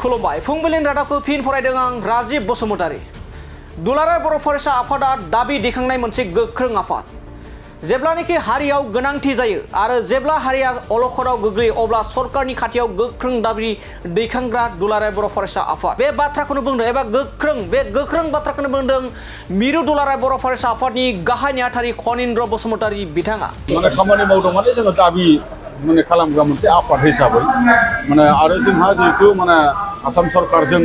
खुलुमबाय फुंबिलिनि रादाबखौ फिन फरायदों आं राजीब बसुमतारी। दुलाराय बर' फरायसा आफादा दाबि दैखांनाय मोनसे गोख्रों आफाद। जेब्लानाखि हारियाव गोनांथि जायो आरो जेब्ला हारिया अलखदाव गोग्लैयो अब्ला सरकारनि खाथियाव गोख्रों दाबि दैखांग्रा दुलाराय बर' फरायसा आफाद। बे बाथ्राखौनो बुंदों एबा गोख्रों बाथ्राखौनो बुंदों मिरु दुलाराय बर' फरायसा आफादनि गाहाय नेहाथारि खनिन्द्र बसुमतारी बिथाङा। माने खामानि मावदों माने जोङो दाबि माने खालामग्रा मोनसे आफाद हिसाबै माने आरो जोंहा जिहेतु माने आसाम सरकारजों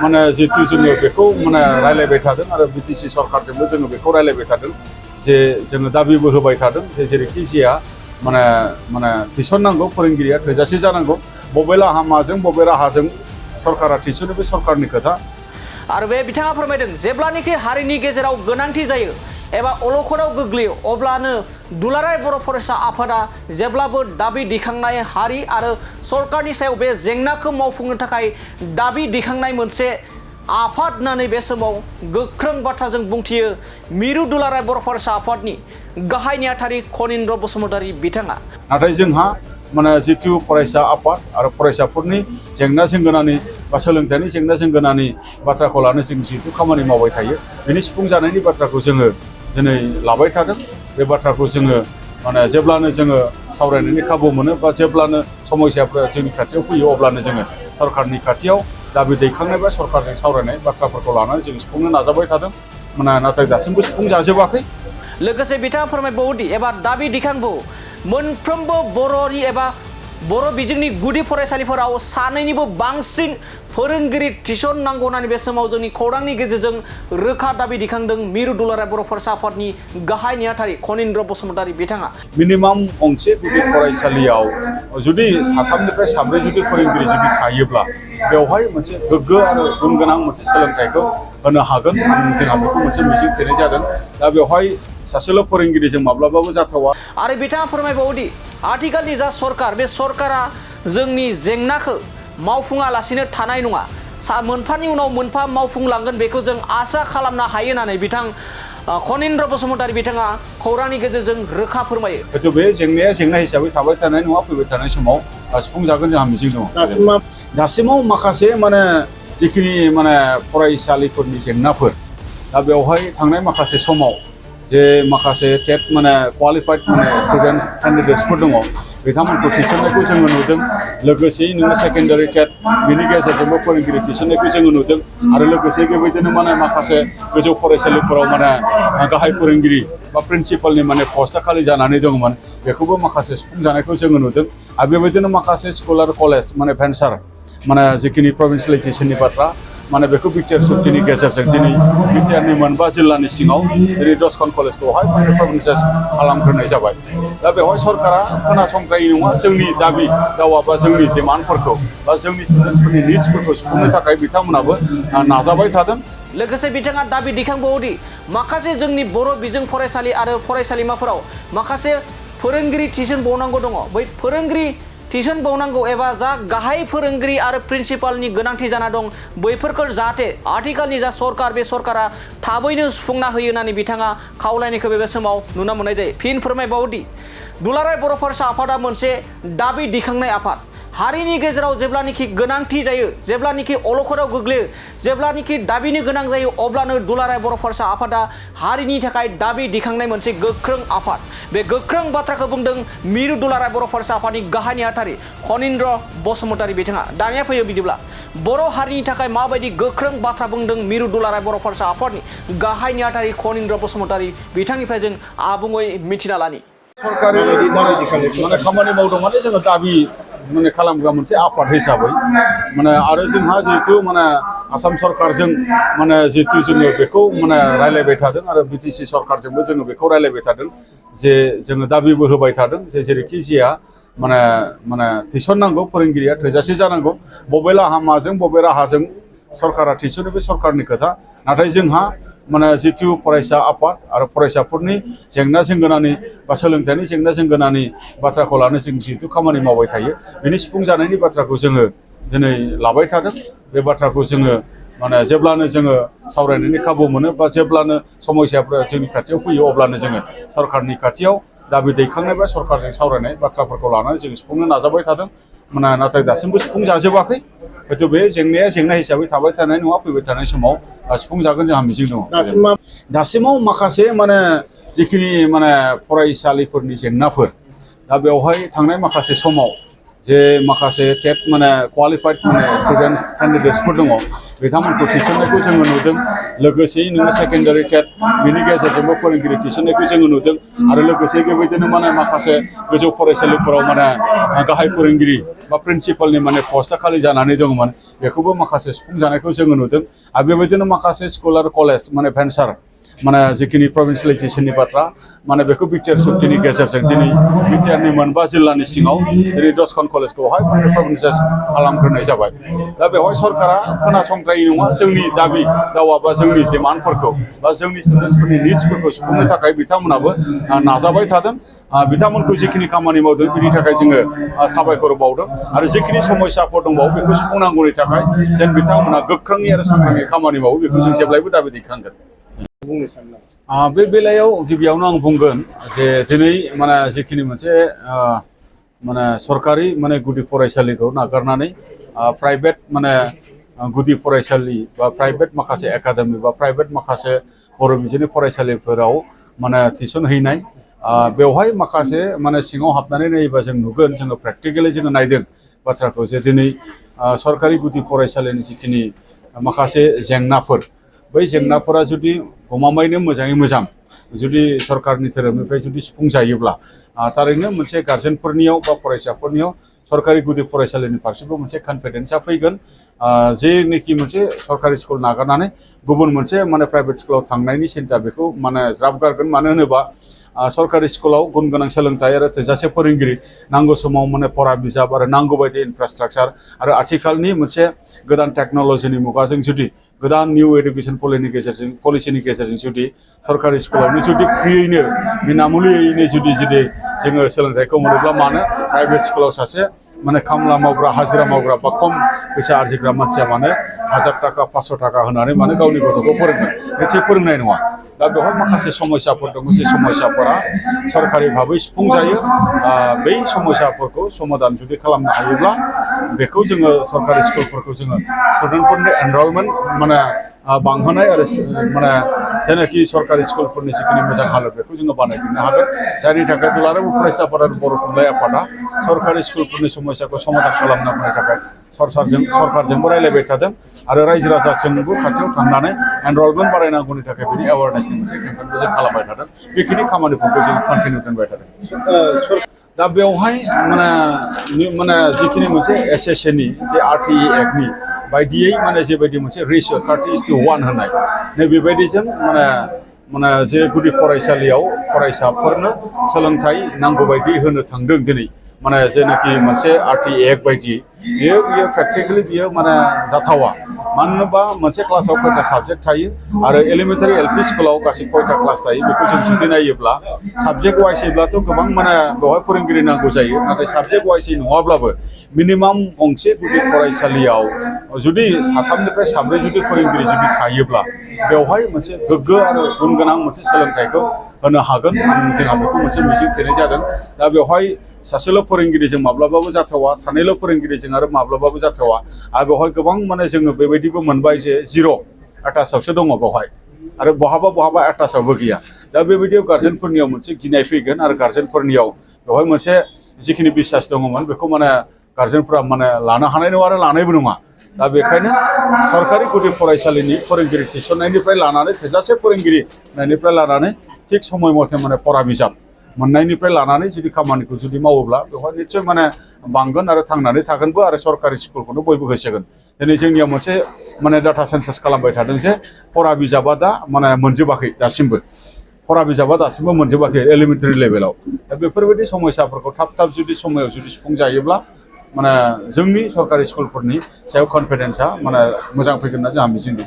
माने जिहेतु जोङो बेखौ माने रायलायबाय थादों आरो बिटिसि सरकारजोंबो जोङो बेखौ रायलायबाय थादों जे जोङो दाबिबो होबाय थादों जे जेरैखि जाया माने थिसननांगौ फोरोंगिरिया थोजासे जानांगौ बबे लामाजों बबे राहाजों सरकारा थिसनो बे सरकारनि खोथा। आरो बे बिथाङा फोरमायदों जेब्लानाखि हारिनि गेजेराव गोनांथि जायो एबा अलखदाव गोग्लैयो अब्लानो दुलाराय बर' फरायसा आफादा जेब्लाबो दाबि दैखांनाय हारि आरो सरकारनि सायाव बे जेंनाखौ मावफुंनो थाखाय दाबि दैखांनाय मोनसे आफाद होननानै बे समाव गोख्रों बाथ्राजों बुंथियो मिरु दुलाराय बर' फरायसा आफादनि गाहाय नेहाथारि खनिन्द्र बसुमतारी बिथाङा। नाथाय जोंहा माने जितु फरायसा आफाद आरो फरायसाफोरनि जेंना जेंगोनानि बा सोलोंथाइनि जेंना जेंगोनानि बाथ्राखौ लानो जों जितु खामानि मावबाय थायो बेनि सुफुंजानायनि बाथ्राखौ जोङो दिनै लाबाय थादों। बे बाथ्राखौ जोङो माने जेब्लानो जोङो सावरायनायनि खाबु मोनो बा जेब्लानो समस्याफोरा जोंनि खाथियाव फैयो अब्लानो जोङो सरकारनि खाथियाव दाबि दैखांनाय बा सरकारजों सावरायनाय बाथ्राफोरखौ लानानै जों सुफुंनो नाजाबाय थादों नाथाय दासिमबो सुफुंजाजोबाखै। लोगोसे बिथाङा फोरमायबावोदि एबा दाबि दैखांबावो मोनफ्रोमबो बर'नि एबा बर' बिजोंनि गुदि फरायसालिफोराव सानैनिबो बांसिन फोरोंगिरि थिसननांगौ होननानै बे समाव जोंनि खौरांनि गेजेरजों रोखा दाबि दैखांदों मिरु दुलाराय बर' फरायसा आफादनि गाहाय नेहाथारि खनिन्द्र बसुमतारी बिथाङा। मिनिमाम गंसे गुदि फरायसालियाव जुदि साथामनिफ्राय साब्रै जुदि फोरोंगिरि जुदि थायोब्ला बेवहाय मोनसे गोग्गो आरो गुन गोनां मोनसे सोलोंथाइखौ होनो हागोन जोंहा बेखौ मोनसे मिजिं थिनाय जादों। दा बेवहाय सासेल' फोरोंगिरिजों माब्लाबाबो जाथावा। आरो बिथाङा फोरमायबावोदि आथिखालनि जा सरकार बे सरकारा जोंनि जेंनाखौ मावफुङालासिनो थानाय नङा मोनफानि उनाव मोनफा मावफुंलांगोन बेखौ जों आसा खालामनो हायो होननानै बिथां खनिन्द्र बसुमतारी बिथाङा खौरांनि गेजेरजों रोखा फोरमायो। हयथ' बे जेंनाया जेंना हिसाबै थाबाय थानाय नङा फैबाय थानाय समाव सुफुंजागोन जोंहा मिजिं दङ। दासिमाव माखासे माने जिखिनि माने फरायसालिफोरनि जेंनाफोर दा बेवहाय थांनाय माखासे समाव जे माखासे टेट माने क्वालिफाइड माने स्टुडेन्टस केन्डिडेट्सफोर दङ बिथांमोनखौ थिसननायखौ जोङो नुदों। लोगोसेयै नोङो सेकेन्डारि टेट बिनि गेजेरजोंबो फोरोंगिरि थिसननायखौ जोङो नुदों आरो लोगोसे बेबायदिनो माने माखासे गोजौ फरायसालिफोराव माने गाहाय फोरोंगिरि बा प्रिन्सिपालनि माने पस्टआ खालि जानानै दङमोन बेखौबो माखासे सुफुंजानायखौ जोङो नुदों। आरो बेबायदिनो माखासे स्कुल आरो कलेज माने भेन्सार माने जिखिनि प्रभिन्सियेलाइजेसननि बाथ्रा माने बेखौ बिटिआर सुक्तिनि गेजेरजों दिनै बिटिआरनि मोनबा जिल्लानि सिङाव दिनै 10खान कलेजखौहाय माने प्रभिन्सियेलाइज खालामग्रोनाय जाबाय। दा बेवहाय सरकारा खोनासंग्रायै नङा जोंनि दाबि दावा बा जोंनि डिमान्डफोरखौ बा जोंनि स्टुडेन्टसफोरनि निड्सफोरखौ सुफुंनो थाखाय बिथांमोनाबो नाजाबाय थादों। लोगोसे बिथाङा दाबि दैखांबावोदि माखासे जोंनि बर' बिजों फरायसालि आरो फरायसालिमाफोराव माखासे फोरोंगिरि थिसनबावनांगौ दङ। बै फोरोंगिरि थिसनबावनांगौ एबा जा गाहाय फोरोंगिरि आरो प्रिन्सिपालनि गोनांथि जाना दं बैफोरखौ जाहाथे आथिखालनि जा सरकार बे सरकारा थाबैनो सुफुंना होयो होननानै बिथाङा खावलायनायखौ बे समाव नुनो मोननाय जायो। फिन फोरमायबावोदि दुलाराय बर' फरायसा आफादा मोनसे दाबि दैखांनाय आफाद। हारिनि गेजेराव जेब्लानाखि गोनांथि जायो जेब्लानाखि अलखदाव गोग्लैयो जेब्लानाखि दाबिनो गोनां जायो अब्लानो दुलाराय बर' फरायसा आफादा हारिनि थाखाय दाबि दैखांनाय मोनसे गोख्रों आफाद। बे गोख्रों बाथ्राखौ बुंदों मिरु दुलाराय बर' फरायसा आफादनि गाहाय नेहाथारि खनिन्द्र बसुमतारी बिथाङा। दानिया फैयो बिदिब्ला बर' हारिनि थाखाय माबायदि गोख्रों बाथ्रा बुंदों मिरु दुलाराय बर' फरायसा आफादनि गाहाय नेहाथारि खनिन्द्र बसुमतारी बिथांनिफ्राय जों आबुङै मिथिना लानि। सरकारि माने खामानि मावदों माने जोङो दाबि माने खालामग्रा मोनसे आफाद हिसाबै माने आरो जोंहा जिहेतु माने आसाम सरकारजों माने जिहेतु जोङो बेखौ माने रायलायबाय थादों आरो बिटिसि सरकारजोंबो जोङो बेखौ रायलायबाय थादों जे जोङो दाबिबो होबाय थादों जे जेरैखि जाया माने थिसननांगौ फोरोंगिरिया थोजासे जानांगौ बबे लामाजों बबे राहाजों सरकारा थिसनो बे सरकारनि खोथा। नाथाय जोंहा माने जितु फरायसा आफाद आरो फरायसाफोरनि जेंना जेंगोनानि बा सोलोंथाइनि जेंना जेंगोनानि बाथ्राखौ लानो जों जितु खामानि मावबाय थायो बेनि सुफुंजानायनि बाथ्राखौ जोङो दिनै लाबाय थादों। बे बाथ्राखौ जोङो माने जेब्लानो जोङो सावरायनायनि खाबु मोनो बा जेब्लानो समस्याफोरा जोंनि खाथियाव फैयो अब्लानो जोङो सरकारनि खाथियाव दाबि दैखांनाय बा सरकारजों सावरायनाय बाथ्राफोरखौ लानानै जों सुफुंनो नाजाबाय थादों। माने नाथाय दासिमबो सुफुंजाजोबाखै हयथ' बे जेंना हिसाबै थाबाय थानाय नङा फैबाय थानाय समाव सुफुंजागोन जोंहा मिजिं दङ दासिमाव माखासे माने जिखिनि माने फरायसालिफोरनि जेंनाफोर दा बेवहाय थांनाय माखासे समाव जे माखासे टेट माने क्वालिफाइड माने स्टुडेन्ट्स केन्डिडेट्सफोर दङ बिथांमोनखौ थिसननायखौ जोङो नुदों लोगोसे नोङो सेकेन्डारि टेट बिनि गेजेरजोंबो फोरोंगिरि थिसननायखौ जोङो नुदों आरो लोगोसे बेबायदिनो माने माखासे गोजौ फरायसालिफोराव माने गाहाय फोरोंगिरि बा प्रिन्सिपालनि माने पस्टआ खालि जानानै दङमोन बेखौबो माखासे सुफुंजानायखौ जोङो नुदों आरो बेबायदिनो माखासे स्कुल आरो कलेज माने भेन्सार माने जिखिनि प्रभिन्सियेलाइजेसननि बाथ्रा माने बेखौ बिटिआर सुक्तिनि गेजेरजों दिनै बिटिआरनि मोनबा जिल्लानि सिङाव दिनै 10 कलेजखौहाय माने प्रभिन्सियेलाइज खालामग्रोनाय जाबाय दा बेवहाय सरकारा खोनासंद्रायै नङा जोंनि दाबि दावा बा जोंनि डिमान्डफोरखौ बा जोंनि स्टुडेन्टसफोरनि निड्सफोरखौ सुफुंनो थाखाय बिथांमोनाबो नाजाबाय थादों बिथांमोनखौ जिखिनि खामानि मावदों बिनि थाखाय जोङो साबायखर बावदों आरो जिखिनि समस्याफोर दंबावो बेखौ सुफुंनांगौनि थाखाय जेन बिथांमोना गोख्रोङै आरो सांग्राङै खामानि मावो बेखौ जों जेब्लायबो दाबि दैखांगोन बे बेलायाव गिबियावनो आं बुंगोन जे दिनै माने जिखिनि मोनसे माने सरकारि माने गुदि फरायसालिखौ नागारनानै प्राइभेट माने गुदि फरायसालि बा प्राइभेट माखासे एकाडेमि बा प्राइभेट माखासे बर' बिजोंनि फरायसालिफोराव माने टिउसन हैनाय बेवहाय माखासे माने सिङाव हाबनानै नायोबा जों नुगोन जोङो प्रेक्टिकेलि जोङो नायदों बाथ्राखौ जे दिनै सरकारि गुदि फरायसालिनि जिखिनि माखासे जेंनाफोर बै जेंनाफोरा जुदि गमामायैनो मोजाङै मोजां जुदि सरकारनि धोरोमनिफ्राय जुदि सुफुंजायोब्ला थारैनो मोनसे गार्जेनफोरनियाव बा फरायसाफोरनियाव सरकारि गुदि फरायसालिनि फारसेबो मोनसे कनफिडेन्सआ फैगोन जेनोखि मोनसे सरकारि स्कुल नागारनानै गुबुन मोनसे माने प्राइभेट स्कुलाव थांनायनि सिन्था बेखौ माने ज्राब गारगोन मानो होनोबा सरकारि स्कुलाव गुन गोनां सोलोंथाइ आरो थोजासे फोरोंगिरि नांगौ समाव माने फरा बिजाब आरो नांगौ बायदि इनफ्रास्ट्राक्चार आरो आथिखालनि मोनसे गोदान टेक्न'लजिनि मुगाजों जुदि गोदान निउ एडुकेसन पलिसिनि गेजेरजों जुदि सरकारि स्कुलावनो जुदि फ्रियैनो बिनामुलियैनो जुदि जोङो सोलोंथाइखौ मोनोब्ला मानो प्राइभेट स्कुलाव सासे माने खामला मावग्रा हाजिरा मावग्रा बा खम फैसा आरजिग्रा मानसिया मानो 1000 थाखा 500 थाखा होनानै मानो गावनि गथ'खौ फोरोंगोन निसय फोरोंनाय नङा दा बेवहाय माखासे समस्याफोर दङ जे समस्याफोरा सरकारि भाबै सुफुंजायो बै समस्याफोरखौ समाधान जुदि खालामनो हायोब्ला बेखौ जोङो सरकारि स्कुलफोरखौ जोङो स्टुडेन्टफोरनि एनरलमेन्ट माने बांहोनाय आरो माने जेनाखि सरकारि स्कुलफोरनि जिखिनि मोजां हालोद बेखौ जोङो बानायफिननो हागोन जायनि थाखाय दुलाराय फरायसाफोर आरो बर' थुनलाइ आफादा सरकारि स्कुलफोरनि समस्याखौ समाधान खालामनांगौनि थाखाय सरकारजोंबो रायलायबाय थादों आरो रायजो राजाजोंबो खाथियाव थांनानै एनरलमेन्ट बारायनांगौनि थाखाय बेनि एवारनेसनि मोनसे केम्पेइनबो जों खालामबाय थादों बेखिनि खामानिफोरखौ जों कन्टिनिउ दोनबाय थादों दा बेवहाय माने जिखिनि मोनसे एसएसएनि जे आरटिइ एक्टनि बायदियै माने जेबायदि मोनसे रेशियो 30:1 होनाय नै बेबायदिजों माने जे गुदि फरायसालियाव फरायसाफोरनो सोलोंथाइ नांगौ बायदि होनो थांदों दिनै माने जेनाखि मोनसे आरटिइ एक्ट बायदि बियो प्रेक्टिकेलि बियो माने जाथावा मानो होनोबा मोनसे क्लासाव खयथा साबजेक्ट थायो आरो एलिमेन्टारि एलपि स्कुलाव गासै खयथा क्लास थायो बेखौ जों जुदि नायोब्ला साबजेक्ट वाइसैब्लाथ' गोबां माने बेवहाय फोरोंगिरि नांगौ जायो नाथाय साबजेक्ट वाइसै नङाब्लाबो मिनिमाम गंसे गुदि फरायसालियाव जुदि 3निफ्राय 4 जुदि फोरोंगिरि जुदि थायोब्ला बेवहाय मोनसे गोग्गो आरो गुन गोनां मोनसे सोलोंथाइखौ होनो हागोन जोंहा बेखौ मोनसे मिजिं थिनाय जादों दा बेवहाय सासेल' फोरोंगिरिजों माब्लाबाबो जाथावा सानैल' फोरोंगिरिजों आरो माब्लाबाबो जाथावा आरो बेवहाय गोबां माने जोङो बेबायदिबो मोनबाय जे 0 एटाचआवसो दङ बेवहाय आरो बहाबा एटाचआवबो गैया दा बेबायदियाव गार्जेनफोरनियाव मोनसे गिनाय फैगोन आरो गार्जेनफोरनियाव बेवहाय मोनसे जिखिनि बिसास दङमोन बेखौ माने गार्जेनफोरा माने लानो हानाय नङा आरो लानायबो नङा दा बेखायनो सरकारि गुदि फरायसालिनि फोरोंगिरि थिसननायनिफ्राय लानानै थोजासे फोरोंगिरि होनायनिफ्राय लानानै थिग समय मथे माने फरा बिजाब मोननायनिफ्राय लानानै जुदि खामानिखौ जुदि मावोब्ला बेवहाय निश्चय माने बांगोन आरो थांनानै थागोनबो आरो सरकारि स्कुलखौनो बयबो होसोगोन दिनै जोंनियाव मोनसे माने डाटा सेन्सास खालामबाय थादों जे फरा बिजाबा दा माने मोनजोबाखै दासिमबो फरा बिजाबा दासिमबो मोनजोबाखै एलिमेन्टारि लेभेलाव दा बेफोरबायदि समस्याफोरखौ थाब जुदि समायाव जुदि सुफुंजायोब्ला माने जोंनि सरकारि स्कुलफोरनि सायाव कनफिडेन्सआ माने मोजां फैगोन होनना जोंहा मिजिं दं।